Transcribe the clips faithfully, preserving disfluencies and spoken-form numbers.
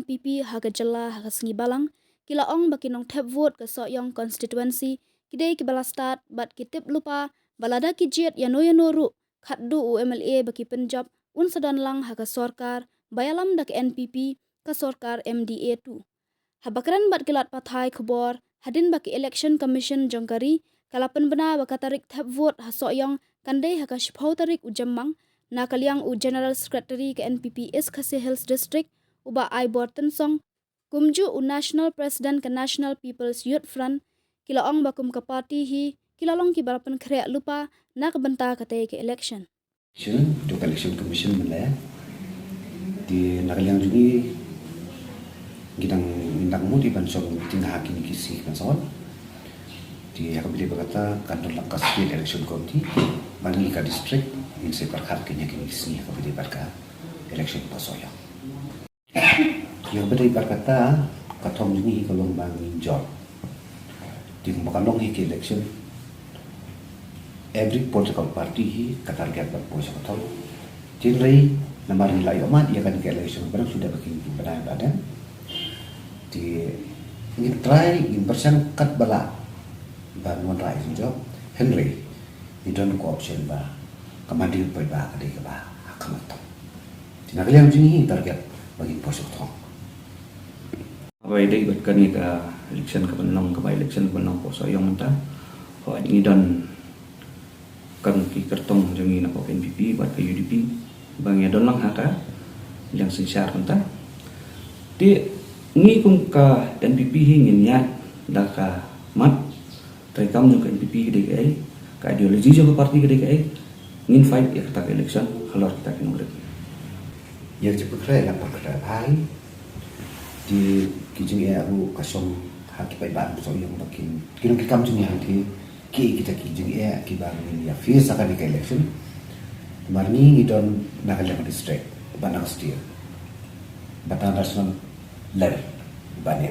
P P ha ka jylla ha ka sngi Balang, ki la ong ba ki nongthep vote ka Sohiong constituency ki dei kiba la stad bad ki tip lypa ba lada ki jied ïano ïano ruh, khatduh u M L A ba ki pynjop un sa don lang ha ka sorkar ba ïalam da ka N P P, ka sorkar M D A two. Haba kren bad ki lad pathai khubor hadien ba ka Election Commission jong ka ri ka la pynbna ba ka tarik thep vote ha Sohiong kan dei ha ka shiphew tarik u Jymmang, na ka liang u General Secretary ka N P P East Khasi Hills District, u Bah Aibor Tynsong, kumjuh u National President ka National People's Youth Front, ki la ong ba kum ka party hi ki la long kiba la pynkhreh lypa na ka bynta katei ka election. Election, to ka Election Commission mynne. Te na ka liang jong ngi, ngi dang, ngi dang mut ban shong meeting ha kine ki sngi kan sa wan. Te ha kaba ïadei bad kata kan don lang ka State Election Committee, bad ngi ka district ngin sa pyrkhat kine ki sngi ha kaba ïadei bad ka election ka Sohiong. Ïa kaba ïadei bad kata, ka thong jong ngi hi ka long ba ngin jop. Te kumba ka long hi ka election, every political party hi ka target ban poi sha ka thong. Hynrei namar ngi la ïohmad ïa kane ka election ba dang shu dep ba kin pynbna ïa ba dang. Te ngin try, ngin pyrshang katba lah ban wanrah ïa ka jop. Hynrei ngi don ka option ba ka Mandi paidbah ka dei kaba ha khmat thong. Te na ka liang jong ngi target ba ngin poi sha ka thong. Haba ïadei bad kane ka election kaban long, ka by-election kaban long hapoh Sohiong mynta, hooid ngi don kam ki kyrtong jong ngi na ka N P P bad ka U D P ba ngi don lang ha ka liang synshar mynta. Te ngi kum ka N P P hi ngin ïaid da ka mat treikam jong ka N P P ka dei kaei, ka ideology jong ka party ka dei kaei, ngin fight ïa kata ka election halor kita ki nongrim. Ïa ka jingpynkhreh la pyrkhat bha. Te ki jingeh ruh ka shong ha ki paidbah Sohiong ba kin, ki nongtrei kam jong ngi hangtei, ki, kita ki jingeh kiba ngin ïa face ha kane ka election. Namar ngi ngi don na ka liang district bad na ka state bad na national level ba ne.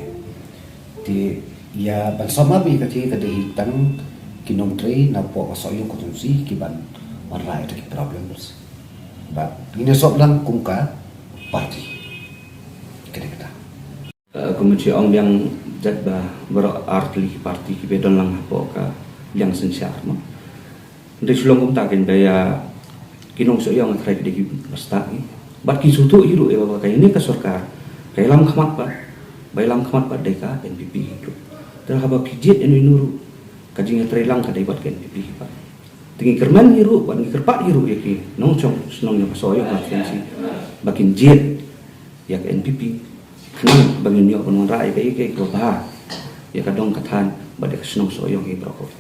Te ïa ban sum up ïa kata ka dei hi tang ki nongtrei napoh ka Sohiong constituency kiban wanrah ïa kita ki problems. Bad ngin ïa solve lang kum ka party. Ka dei kata. Eh, kumne shi ong biang jait ba baroh artylli ki party kiba don lang hapoh ka liang synshar mo. Hynrei shu long kumta kein ba ïa ki nong Sohiong nga tharai ki dei kiba stad hi. Bad ki sngewthuh hi ruh ïa ba kane ka sorkar ka ïalam khmat bad, ba ïalam khmat bad dei ka N P P hi ruh. Te haba phi jied ïano ïano ruh, ka jingïatreilang ka dei bad ka N P P hi bad. Te ngi kyrmen hi ruh bad ngi kyrpad hi ruh ïa ki nongshong shnong jong ka Sohiong constituency ba kin jied ïa ka N P P. Khnang ba ngin ïoh ban wanrah ïa kaei kaei kaba bha ïa ka dong ka thaiñ bad ïa ka shnong Sohiong hi baroh kawei.